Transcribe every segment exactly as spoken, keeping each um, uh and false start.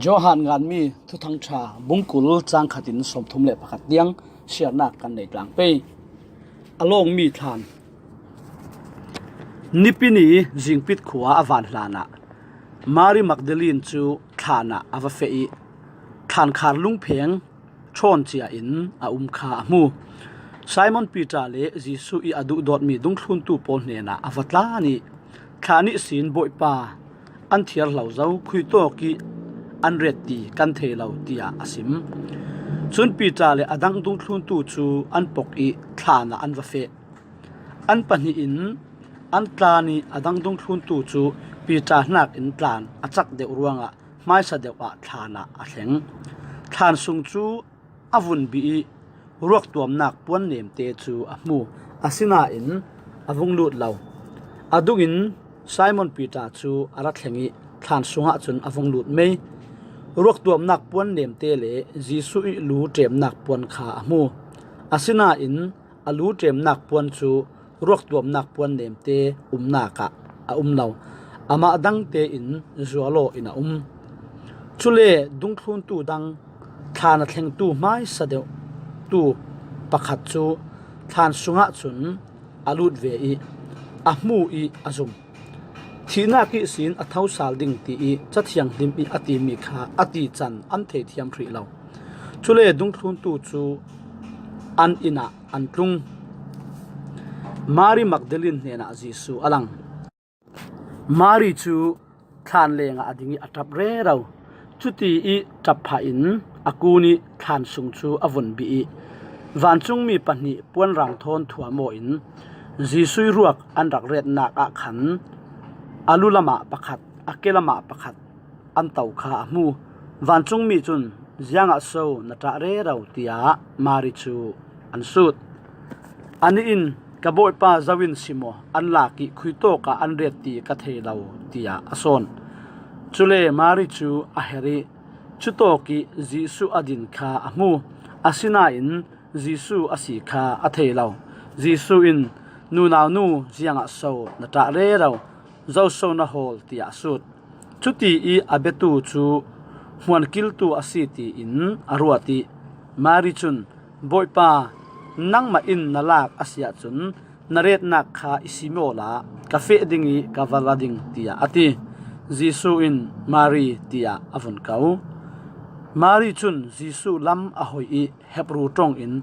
Johan nganmi Thuthangṭha bungkul cang khatin sawmthum le pakhat tiang siarnak kan nei tlang pei. A lawngmi thlan. Nipi ni zingpit khua a van hlanah Mari Magdalene cu thlanah a va feh ih thlankhar lungpheng ṭhawn cia in a um kha a hmu. Simon Peter le Jesuh ih a duhdawtmi dungthluntu pawl hnenah a va tlan ih, "Thlan ihsin Bawipa an thiarhlo zo, khuitawk ih an ret ti kan thei lo," tiah a sim. Cun Peter le a dang dungthluntu cu an pok ih thlanah an va feh. An pahnih in an tlan ih a dang dungthluntu cu Peter hnakin tlan a cak deuh ruangah hmaisa deuh ah thlanah a thleng. Thlan sung cu a vun bi ih ruaktuamnak puan nemte cu a hmu, asinain a vung lut lo. A dungin Simon Peter cu a ra thleng ih thlan sungah cun a vung lut mei. Ruaktuamnak puan nemte le Jesuh ih lu ṭemnak puan kha a hmu, asinain a lu ṭemnak puan cu ruaktuamnak puan nemte umnak ah a um lo. Amah dangte in zual aw in a um. Cule dungthluntu dang, thlan a thlengtu hmaisa deuhtu pakhat cu thlan sungah cun a lut ve ih a hmu ih a zum. "Thihnak ihsin a tho sal ding," tiih Ca Thianghlim ih a timi kha a tican an theithiam hrih lo. Cule dungthluntu cu an inn ah an tlung. Mari Magdalene hnenah Jesuh a lang. Mari cu thlan lengah a ding ih a ṭap rero. Cuti ih ṭap phah in a kun ih thlan sung cu a vun bi ih vancungmi pahnih puanrang thawn thuam aw in Jesuh ih ruak an rak retnak ah khan a lu lamah pakhat, a ke lamah pakhat an to kha a hmu. Vancungmi cun, "Ziangah so na ṭah rero?" tiah Mari cu an sut. Anih in, "Ka Bawipa zo in si maw an lak ih khuitawk ah an ret ti ka thei lo," tiah a sawn. Cule Mari cu a herh ih cutawk ih Jesuh a din kha a hmu, asinain Jesuh a si kha a thei lo. Jesuh in, "Nunau nu, ziangah so na ṭah rero? Zo so na hawl?" tiah a sut. Cuti ih a biatu cu hmuankiltu a si tiin a ruat ih Mari cun, "Bawipa, nangmah in na lak a si ahcun na retnak kha i sim awla ka feh ding ih ka va ra ding," tiah a ti. Jesuh in, "Mari," tiah a vun ko. Mari cun Jesuh lam a hoih ih Hebru ṭong in,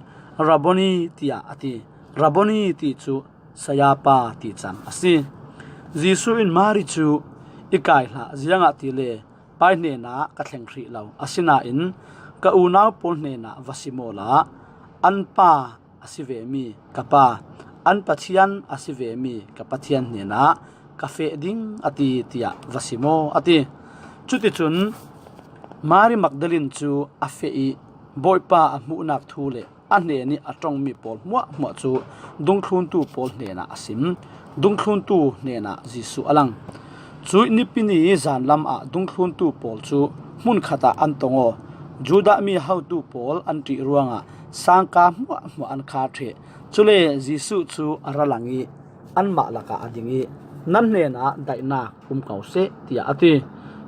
"Rabboni," tiah a ti. "Rabboni," ti cu, "Sayapa," ti cang a si. Jesuh in Mari cu, "I kai hlah, ziangahtile Pai hnenah ka thleng hrih lo, asinain ka unau pawl hnenah va sim awla an Pa a si vemi ka Pa, an Pathian a si vemi ka Pathian hnenah ka feh ding," a ti, tiah va sim aw, a ti. Cuticun Mari Magdalene cu a feh ih Bawipa a hmuhnak thu le a hnen ih a ṭongmi pawl hmuahhmuah cu dungthluntu pawl hnenah a sim. Dungthluntu hnenah Jesuh a lang. Cuih nipi ni zanlam ah dungthluntu pawl cu hmunkhat ah an tong aw. Judah mi hotu pawl an ṭih ruangah sangka hmuahhmuah an khar ṭheh. Cule Jesuh cu a ra lang ih anmah lakah a ding ih, "Nan hnenah daihnak um ko seh," tiah a ti.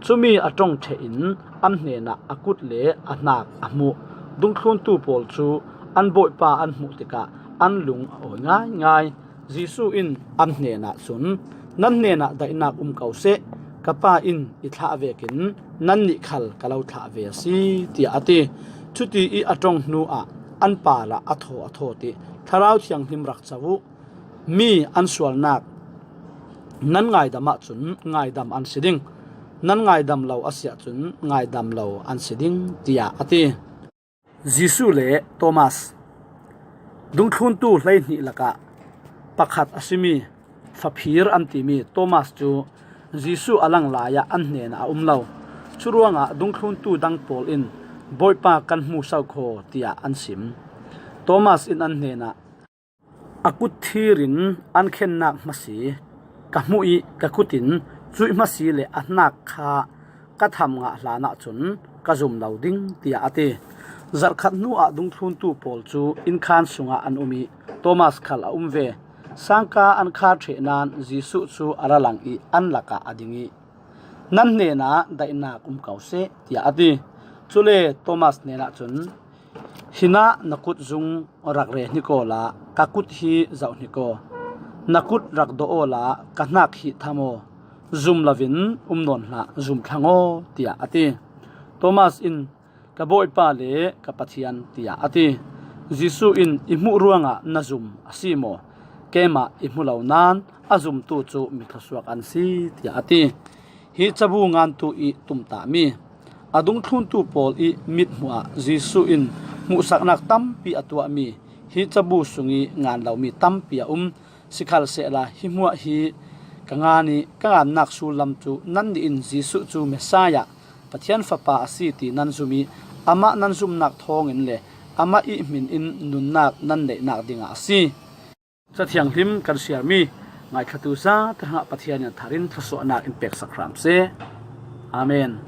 Cumi a ṭong ṭheh in an hnenah a kut le a hnak a hmuh dungthluntu pawl cu an Bawipa an hmuh tikah an lung a awi ngaingai. Jesuh in an hnenah cun, "Nan hnenah daihnak um ko seh. Ka Pa in i thlah vekin nannih khal ka lo thlah ve a si," tiah a ti. Cuti ih a ṭong hnuah an parah a thaw a thawt ih, "Thlarau Thianghlim rak co uh. Mi an sualnak nan ngaidam ahcun ngaidam an si ding, nan ngaidam lo a si ahcun ngaidam lo an si ding," tiah a ti. Jesuh le Thomas. Dungthluntu hleihnih lakah pakhat a simi, Faphir an timi Thomas cu Jesuh a lang lai ah an hnenah a um lo. Curuangah dungthluntu dang pawl in, "Bawipa, kan hmu so khaw," tiah an sim. Thomas in an hnenah, "A kut thir in an khennak hmasi ka hmuh ih ka kut in cuih hmasi le a hnak kha ka tham ngah hlan ahcun ka zum lo ding," tiah a ti. Zarhkhat hnuah dungthluntu pawl cu innkhan sungah an um ih Thomas khal a um ve. Sangka an khar ṭheh nain Jesuh cu a ra lang ih an lakah a ding ih, Nan hnenah daihnak um ko seh, tiah a ti. Cule Thomas hnenah cun, "Hinah na kut zung rak re hnik awla ka kut hi zoh hnik aw. Na kut rak dawh awla ka hnak hi tham aw. Zum loin um nawn hlah, zum thlang aw," tiah a ti. Thomas in, "Ka Bawipa le ka Pathian," tiah a ti. Jesuh in, "I hmuh ruangah na zum a si maw? Keimah i hmu lo nain a zumtu cu mi thluasuak an si," tiah a ti. Hi cabu ngantu i tumtahmi, a dungthluntu pawl i mithmuh ah Jesuh in hmuhsaknak tampi a tuahmi, hi cabu sung i ngan lomi tampi a um. Sikhalsehla hi hmuah hi ka ngan i ka ngannak sullam cu nannih in Jesuh cu Messiah, Pathian Fapa a si ti nan zum i amah nan zumnak thawngin le amah i hmin in nunnak nan neihnak dingah a si. Cathianghlim kan siarmi ngaithlatu zate hrangah Pathian in a thar in thluasuahnak in peksak hram seh. Amen.